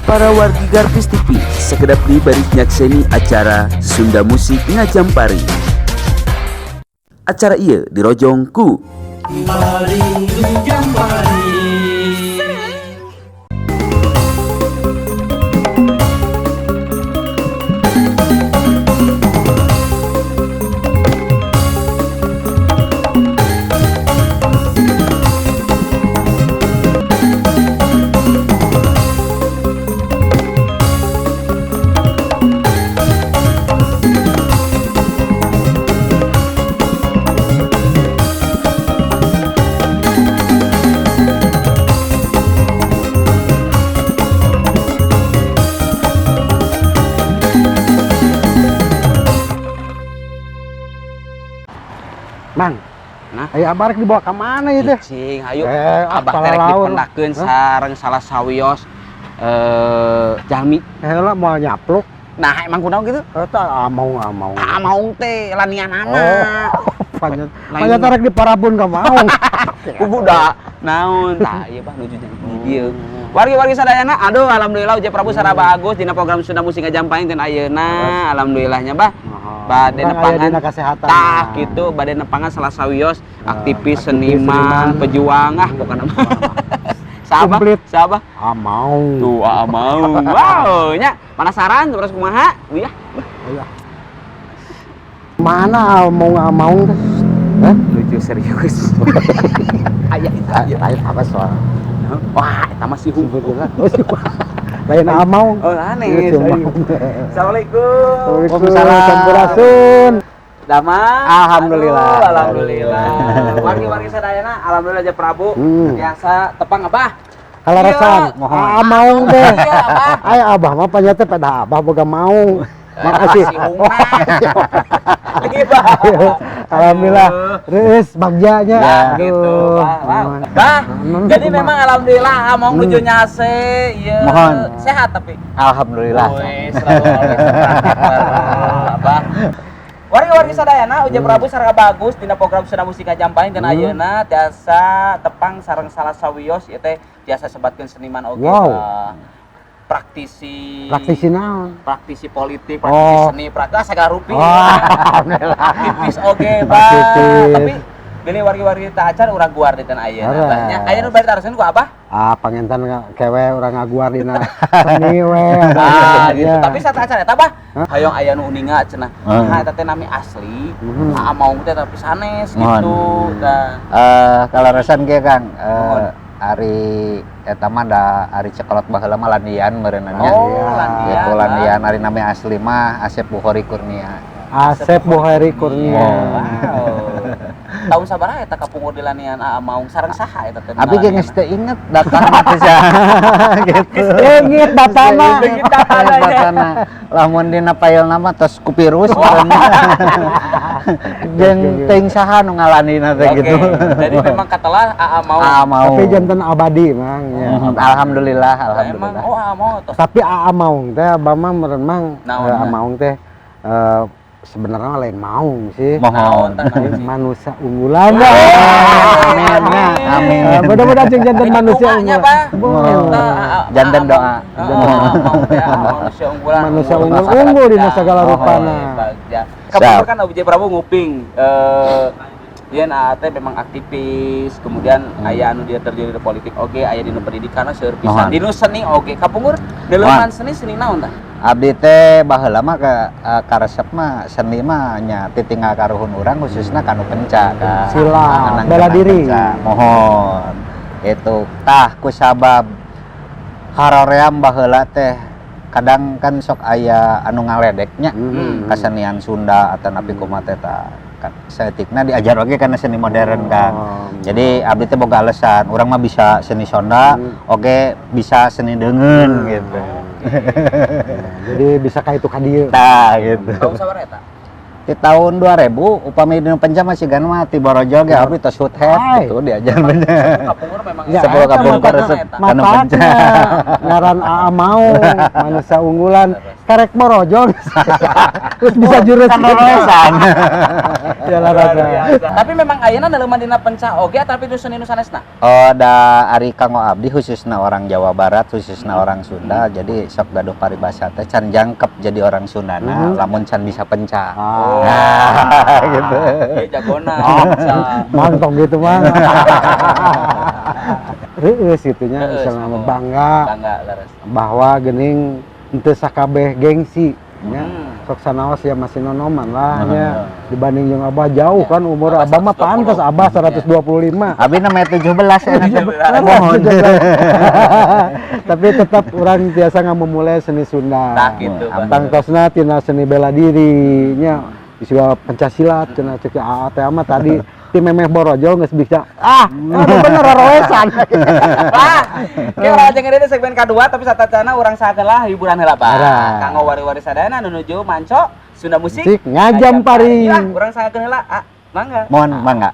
Para wargi Garpis TV sakedap deui bari nyakseni acara Sunda Musik Ngajampari. Acara ieu dirojong ku Paling Jampari. Mang, Nah. ayo abah rek dibawa ke mana itu? Cing, ayo. Eh, Abah ah, terek palaun. Dipendakeun Hah? sareng salah sawios jalmi. Eh lah mau nyapluk. Nah, emang kunaon gitu? Eta among among. Ah, maung teh lanianana. Oh, panjat. Lain- Panjat rek di parabun ka maung. Ku budak. Naon tah ieu bah nuju di dieu. Wargi-wargi sadayana, aduh alhamdulillah Uja Prabu saraba Agus dina program Sunda Musik Ngajampari dan ayeuna alhamdulillahnya bah. Bade Urang aya nepangan dina kesehatan. Tah gitu, bade nepangan salah sawios aktivis, aktivis, seniman, seniman. Pejuang ah pokokna mah. Sabar, Komplit. sabar. Among. Tuh, ah, mau. Wow, nya penasaran terus kumaha? Iya. Ayo. Mana among among teh? Hah? Lucu serius. Aya itu aya. Ayo apa soal? Wah, eta mah si Sebetulnya. Oh, si lain among. Oh, aneh. Iya, si Among. Assalamualaikum. Waalaikumsalam. Sampurasun. Damang. Alhamdulillah. Aduh, alhamdulillah. Wargi-wargi sadayana, alhamdulillah aja Prabu. Biasa tepang abah. Kaleresan. Iya, Mohon. Amaung teh. Iya, Abah. Ay abah mah panjat teh pada abah boga maung. Makasih. Si Hungna. Iya, Bah. Alhamdulillah. Terus bagjanya. Ya, gitu. Bah, wow. Bah, jadi memang alhamdulillah among nuju nyase, ieu Mohon. Sehat tapi. Alhamdulillah. Wih, selalu always Abah. Wargi-wargi sadayana Uja Prabu sareng bagus dina program Sunda Musik Ngajampari dan ayeuna tiasa tepang sareng salah sawios ieu teh tiasa sebatkeun seniman oge. Wow. Bah. Praktisi Praktisi naon? Praktisi politik, praktisi Oh. seni, praktisi segala rupi. Wah, alhamdulillah. Aktivis oge, Bah. Aktivis. Tapi bilih wargi-wargi teu acan urang guar di tanah ayeuna. Leres. Bah, nya aya nu bari taroskeun ku Abah? Ah, panginten kewe urang ngaguar dina seni we. Ah, gitu. Iya. Tapi saat acan eta bah, hoyong aya nu uninga cenah. Hmm. Nah, eta teh nami asli. Hmm. Ah, maung teh tapi sanes Mohon. gitu. Tah. Eh kaleresan kieu Kang, Mohon. Ari eta mah da ari cekolot baheula mah landian meureunna nya. Oh, Iya. landian. Gitu landian ari nami asli mah Asep Bukhari Kurnia. Asep Bukhari Kurnia. Wow. Tahun sabaraha eta kapungkur di lanian Aa Maung sareng saha eta teh? Abi ge geus teu inget datana teh saha gitu. Leungit datana. Leungit datana, nya. Datana. Lamun dina pailna mah tos ku virus meureunna. Jeung teuing saha nu ngalandina teh Oke. gitu. Jadi memang katelah Aa Maung. Ah mau. Tapi janten abadi, Mang. Ya. Alhamdulillah, Nah, emang alhamdulillah. oh Aa Maung tos. Tapi Aa Maung teh abah mah meureun Mang, Naon, Aa nah? Maung teh sebenarnya lain maung sih. Mohon. Naon tah naon sih? Manusia unggulan. Amin, Amin. amin. Mudah-mudahan jeung janten Ini manusia doanya, unggulan. Bah. Boleh. Eta, Aa- Janten Aa doa. Maung. Oh, Aa Maung teh Aa manusia unggulan. Manusia Unggul unggul, unggul dina bidang. segala Oh, rupana. bagja. Kapungkur kan Uj Prabu nguping Yen Aa teh memang aktivis, kemudian aya anu dia terjun di politik oge, aya dina pendidikan seueur pisan. Mohon. Dinu seni oge. Kapungkur deleuman seni seni naon tah? Abdi teh baheula mah ke karesep mah seni mah nya titinggal karuhun urang khususna kanu penca ka Silat, anang bela kena diri. penca. Mohon. Itu tah ku sabab haroream baheula teh kadang kan sok aya anu ngaledeknya kasenian Sunda atau napi kumaha teh tah kan saeutikna diajar oge kana seni modern kan. Oh. Jadi abdi teh boga alasan, urang mah bisa seni Sonda, oge bisa seni deungeun gitu. Ya, jadi bisa ka itu ka dieu. Tah gitu. Tahun sabaraha eta? Di tahun 2000 upami dina penca masih gan mah ti borojol ge abdi tos hood head Hai. gitu diajar bener. Kapungkur memang Ya, Sepuluh eta kapungkur mata- resep kanu penca. Matakna ngaran Aa Maung, manusia unggulan. Karek borojol. Terus bisa jurus. Kan lolosan. Ya lah Luar rasa. biasa. Tapi memang ayeuna neuleman dina penca oge tapi nu seni nu sanesna? Oh, da ari kanggo abdi, khususna orang Jawa Barat, khususna orang Sunda, jadi sok gaduh paribasa teh can jangkep jadi orang Sunda nah, lamun can bisa penca. Ah. Nah, gitu. Iya, jagona. Penca. Mantap gitu mah. Reueus gitu nya, Reueus, misalnya oh. bangga Bangga leres. Bahwa gening henteu sakabeh gengsi nya. Sok sanaos ya masih nonoman lah nya dibanding jeung Abah jauh Ya. kan umur Abah Abah mah 120. pantas Abah 125. Abi namanya 17 enak. Mohon. Tapi tetap orang biasa nggak memulai seni Sunda. Tah gitu, Bang. Tangtosna tina seni bela diri nya, istilah pencak silat cenah cek AA teh mah tadi ti memeh borojol geus bisa, ah aduh, bener roesan. Wah, oke, urang aja di segmen kedua, tapi satacana urang sakelah hiburan heula, Pak. Ara. Kanggo wari-wari sadayana nu nuju manco Sunda Musik Musik Ngajamparing. Lah, urang sakeun heula. Ah, mangga. Mohon mangga.